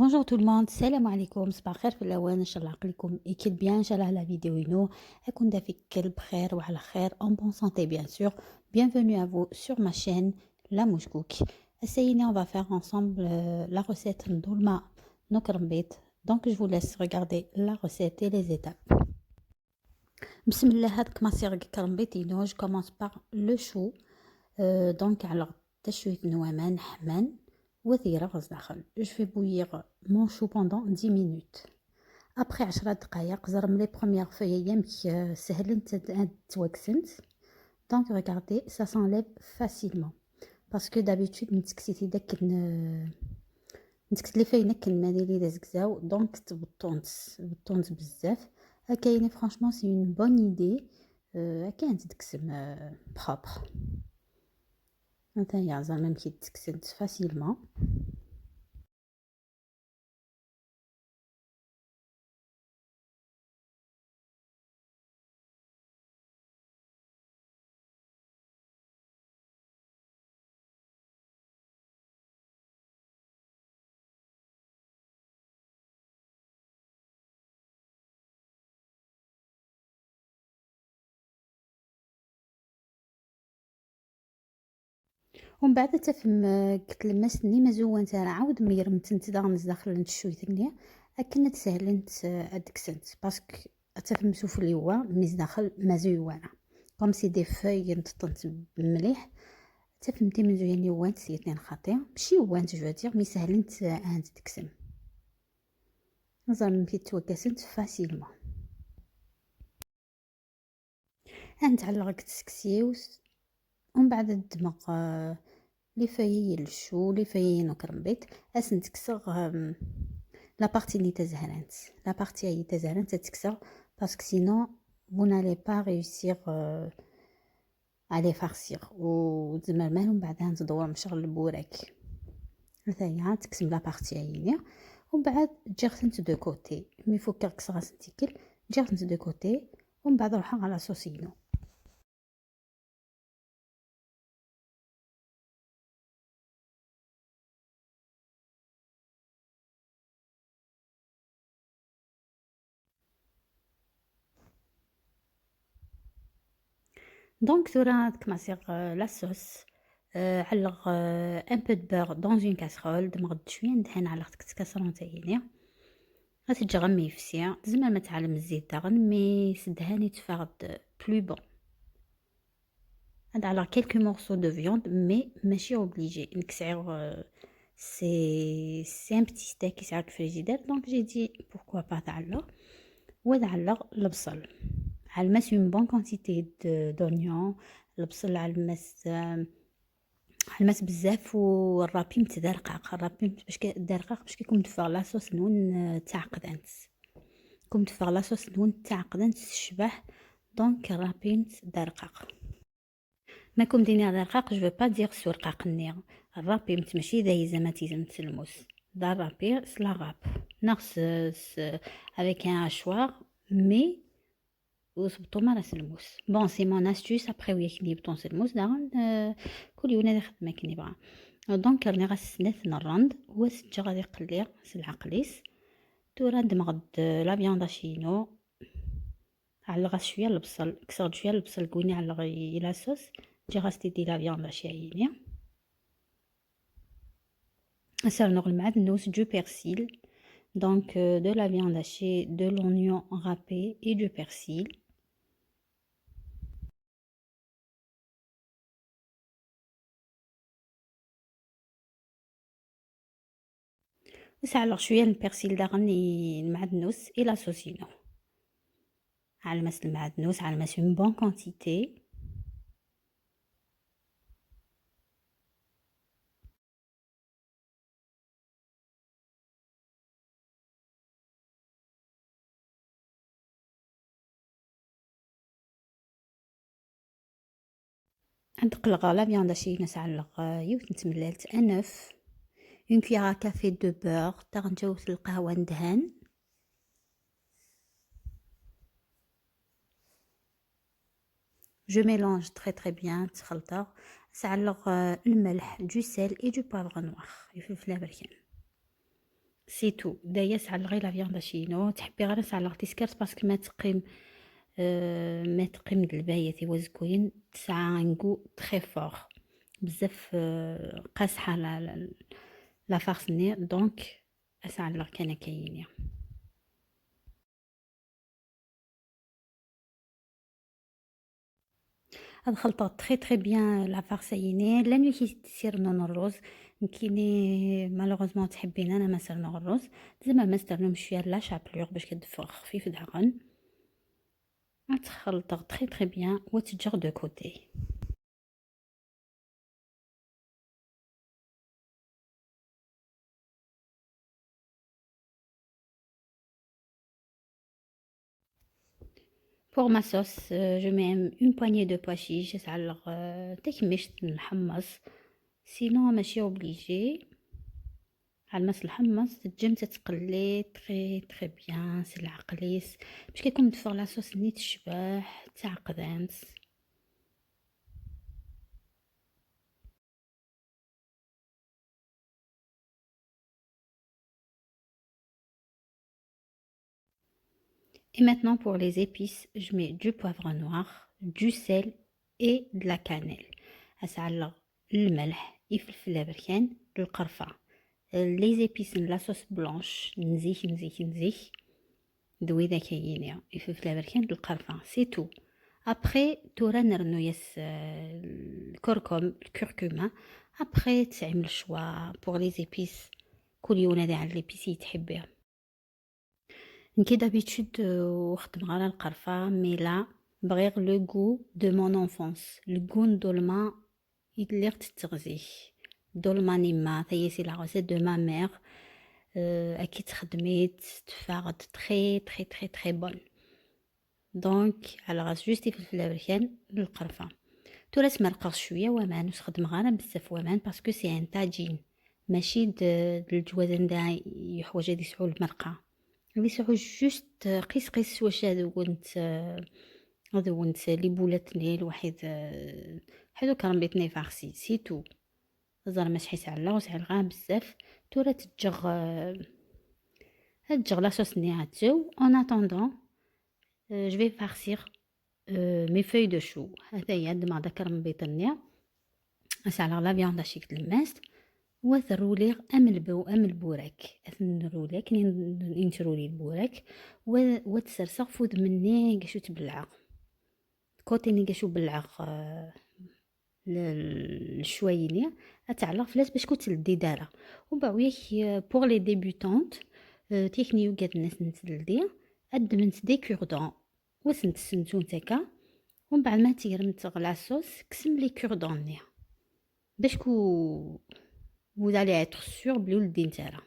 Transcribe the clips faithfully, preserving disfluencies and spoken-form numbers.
Bonjour tout le monde, السلام عليكم، صباح الخير في الاول، ان شاء الله عقلكم يكل bien، ان شاء الله la vidéo ينو اكون دافيك بخير وعلى خير، en bonne santé bien sûr. Bienvenue à vous sur ma chaîne La Mouche Cook. Essayez, on va faire ensemble euh, la recette ندولمة نكرمبيط. Donc je vous laisse regarder la recette et les étapes. بسم الله، هاد كماسيغ كرمبيطينو. Je commence par le chou. Euh, donc على تشويت نوامان حمان وثيرة غزداخل. Je fais bouillir mon chou pendant dix minutes. Après عشرة دقايق زرم les premières feuilles يامك سهلنت تواكسنت. Donc regardez, ça s'enlève facilement. Parce que d'habitude نتكسيتي داك نتكت لي فاينة كنمالي لي دازكزاو، donc تبطونت بطونت بزاف. اكايني franchement c'est une bonne idée. اكاين تدكسم propre. نتايا زعما مكي تكسنت facilement. ومن بعد تفهم آه، قلت لمسني ما زوانت راه عاود ميرمتنت داغن زداخل نتشوي ثني. اكن تسهلنت آه، ادكسنت parce que تفهم سوفلي هو مي زداخل ما زوي وانا comme c'est des feuilles نتطنت مليح. تفهمتي من زوين يوانت سيتنين خاطي ماشي يوانت جو دير مي سهلنت آه، انت تكسم. نظن كي توكسنت facilement. انت علقت سكسيوس ومن بعد الدماغ آه، لي فايي للشو لي فايي نكرمبيت. اسنت كسغ la partie ني تزهرانت la partie اي تزهرانت تكسغ parce que sinon vous n'allez pas réussir آه، عليه فارسيغ وتزمر مال ومن بعدها نتدور مشغل البوراك. هذايا تكسم la partie عيني ومن بعد تجي غسلت de côté مي فكر كسغاس نتيكل. تجي غسلت de côté ومن بعد نروح على صوصينو. Donc ثورة كماسيغ la sauce. آه، علق آه، un peu de beurre dans une casserole دمغد شوية ندهن على ختك تكسرون تايني. غتجي غمي فسيا زعما ما تعلم الزيت داغن مي سدهاني تفاغد plus bon. هاد على quelques morceaux de viande mais ماشي obligé نكسعيغ c'est c'est un petit steak يسعى في الفريجيدير donc j'ai dit pourquoi pas تعلق. وهذا علق البصل علماس une bonne quantité de d'oignons. البصل علماس علماس بزاف والرابيم تدرقق الرابيم باش كدرقق باش كيكون مدفع la sauce نون تعقدانت. كون مدفع la sauce نون تعقدانت الشبح. Donc الرابيم تدرقق. ماكم ديني على الرقاق جو با دير سو رقاق النير. الرابي مت ماشي دايزة ما تيزم تلموس. دا الرابي سلا راب ناغ س س افيك ان اشوار مي وصبطو ما راس الموس. بون سي مون استوس ابخي وياك ني بطون سلموس داغن آه، كل يوم هذا خدمة كني بغا. دونك راني غا سنات نرند وسجا غادي قلي سلعقليس. تو راند مغد لا فياند اشينو. علغاس شوية البصل كسرت شوية البصل كويني علغ لاصوص. جي غاستي دي لا فياند اشيني. سرنوغ المعدنوس جو بيرسيل. Donc euh, de la viande hachée, de l'oignon râpé et du persil. نسعلق شوية البرسيل داغن المعدنوس الى سوسينو. علمس المعدنوس علمس une bonne quantité. عندك الغلا فياند شي نسعلق يوت نتملالت انف. Une cuillère à café de beurre تغنجوت القهوة ندهان. Je mélange très très bien تخلطه. سعلق الملح du sel et du poivre noir يفلفل بركان. C'est tout. Daya sɛelleɣ la viande hachino. Tḥebbi ɣer sɛelleɣ tiskert parce que ma teqqim, euh, ma teqqim d lbayat i wazguyen, tesɛa un goût très fort. Bzaf, euh, qasḥa la, la, la farce-nni. Donc, ad sɛelleɣ kan akka yini. Ad xelṭeɣ très très bien la farce-ayini. Llan wid i s-irennun rruz. Nekkini, malheureusement, ur ttḥebbin ara ma s-rnuɣ rruz. Tzemrem ad s-ternum cwiya la chapelure bac ad d-teffeɣ xfif daɣen. Ad tt-xelṭeɣ très très bien, wa tt-ǧǧeɣ de côté. Pour ma sauce, euh, je mets un- une poignée de pois chiches, ad sɛelleɣ, euh, takemmict n lḥemmeẓ. Sinon, mačči obligé. Ɛelma s lḥemmeẓ, teǧǧem-tt ad tqelli très très bien, s leɛqel-is. Bac ad kem-d-teffeɣ la sauce-nni tecbeḥ, d taɛeqdant. Et maintenant, pour les épices, je mets du poivre noir, du sel et de la cannelle. Ad sɛelleɣ lmelḥ, ifelfel aberkan, lqerfa. Les épices n la sauce blanche, n zik, n zik, n zik. D widak-ayini, ifelfel aberkan d lqerfa, c'est tout. Après, tura nrennu-yas, euh, lkurkum, lkurkuma. Après, tesɛim le choix pour les épices. Kul yiwen ad iɛell l'épice i yettḥibbi. Nekki d'habitude, euh, ur xeddmeɣ ara lqerfa, mais là, bɣiɣ le goût de mon enfance. Le goût n dolma i lliɣ tetteɣ zik. Dolma n yemma, tayet i la recette de ma mère. Euh, akka i ttxedmit, teffeɣ-d très, très, très, très bonne. Donc, ɛelleɣ-as juste ifelfel aberkan d lqerfa. Tura smerqeɣ cwiya waman, ur s-xedmeɣ ara bezzaf waman, parce que c'est un tagine. Mačči d, d leǧwaz anda yeḥwaǧ ad yesɛu lmerqa. Ad yesɛu juste qis qis s wacu ad went, ad went les boulettes-nni, lwaḥid, eh, ḥed ukrembiṭ-nni farci, c'est tout. Ẓer ma sḥiseɣ ɛelleɣ, ur sɛelleɣ ara bezzaf. Tura ad ǧǧeɣ, eh, ad ǧǧeɣ la sauce-nni ad tsew. En attendant, eh, je vais farcir, eh, mes feuilles de chou. Ataya, ddmeɣ-d akrembiṭ-nni. Ad sɛelleɣ la viande hachée deg tlemmast, wa ad t-rruliɣ am lbu-, am lburak. Ad ten-nruli akken i n-, i nettruli lburak, wa, wa ad t-serseɣ f udem-nni i gacu ttbelɛeɣ. Côté-nni i gacu belɛeɣ, euh, le, le choix-yini, ad tt-ɛelleɣ fell-as bac ur tleddid ara. Umbeɛd, yak, euh, pour les débutantes, euh, tikni yugaden ad tent-teldi, ad ddment des cure-dents. Ur tent-ssentumt akka. Umbeɛd ma tegremt ɣer la sauce, kksem les cure-dents-nni. Bac ku-, vous allez être sûr belli ur leddint ara.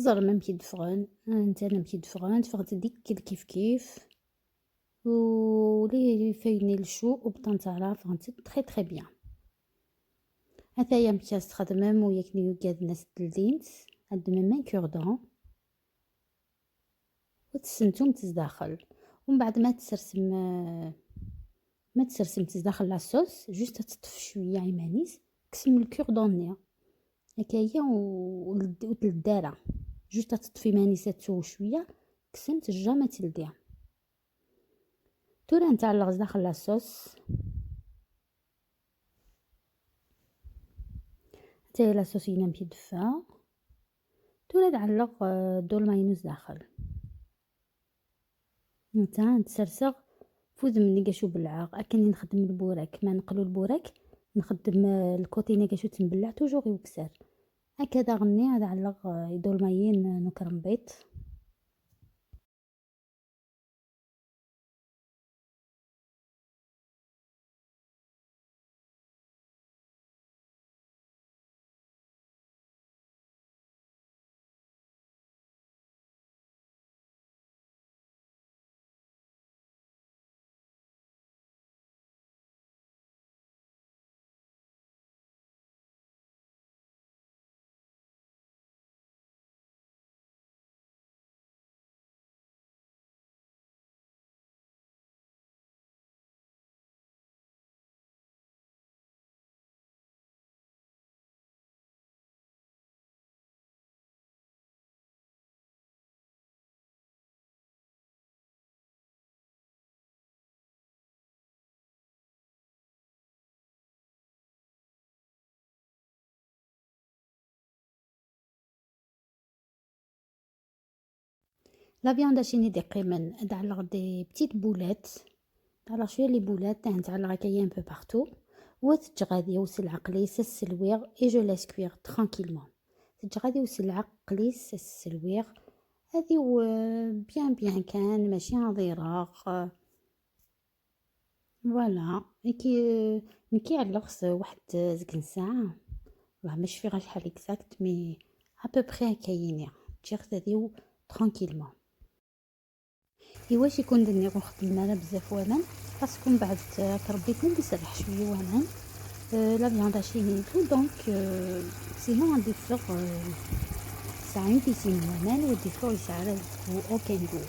Ẓerm amek i d-ffɣen, ntan amek i d-ffɣen, ffɣent-d ikkel kif kif. U les feuilles-nni n lchou ur bṭant ara, ffɣent-d très très bien. Ataya amek ara s-txedmem, u yakan yugaden ad s-d-ldint, ad ddmem un cure-dent, u tessentumt zdaxel. Umbeɛd ma tsersem, eh, ma tsersemt zdaxel la sauce, juste ad teṭṭef cwiya iman-is, kksem le cure-dent-nni. Akaya u, u led-, ur tleddi ara. Juste ad teṭṭef iman-is ad tsew cwiya, kksemt, jamais ad teldi. Tura nteɛleɣ zdaxel la sauce. Ataya la sauce-inu amek i d-teffeɣ. Tura ad ɛelleɣ, eh, dolma-inu zdaxel. Netta ad t-serseɣ f udem-nni gacu belɛeɣ, akken i nxeddem lburak. Ma neqlu lburak, نخدم، آه، الكوتي ناقش وتنبلع toujours يوكسر. هكا داغني هذا علق، آه، يدور مايين، آه، نكرمبيط. La viande hachée دي قيمن دعلق des petites boulettes، دعلق شوية les boulettes، تاع دعلق هكايا un peu partout، وتجغادي وسلعق لي سسلويغ et je laisse cuire tranquillement. تجغادي وسلعق لي سسلويغ، هذه و bien bien كان ماشي هضيرة. Voilà، كي نكي على الخص واحد زكن ساعة، والله مش في غير شحال exact، mais à peu près كاينة تجي غتديو tranquillement. ايواش يكون دني غنخدم معنا بزاف وامان، parce que من بعد تربيتنا اللي سرح شويه وامان. أه، la viande hachée et tout، donc أه، sinon غادي يفرغ. أه، ساعين تيسين وامان، ودي فلو يسعى على aucun goût.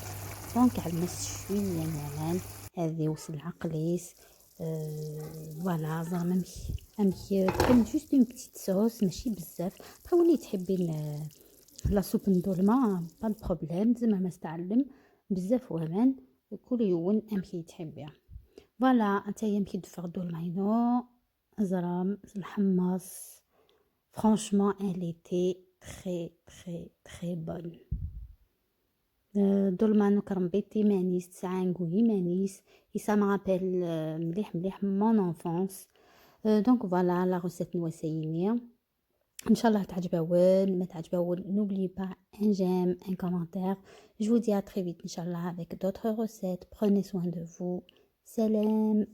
Donc على المس شويه وامان، هذه وصل عقليس. أه، voilà، زعما ماشي، ماشي تكون juste une petite sauce، ماشي بزاف. تخوني تحبين، أه، la soupe ندولما، pas de problème، زعما ما استعلم بزاف وامان، كل يوم امشي تحبيها. Voilà، انت يمكن تفردوا الماينو، زرام الحمص. Franchement, elle était très, très, très bonne. أه، دولما نكرم بيتي مانيس تسعانقو يمانيس، et ça me rappelle، أه، مليح مليح mon enfance. أه، donc voilà la recette نواسينية. ان شاء الله تعجبون، ما تعجبون، n'oubliez pas un j'aime, un commentaire. Je vous dis à très vite ان شاء الله avec d'autres recettes. Prenez soin de vous. سلام.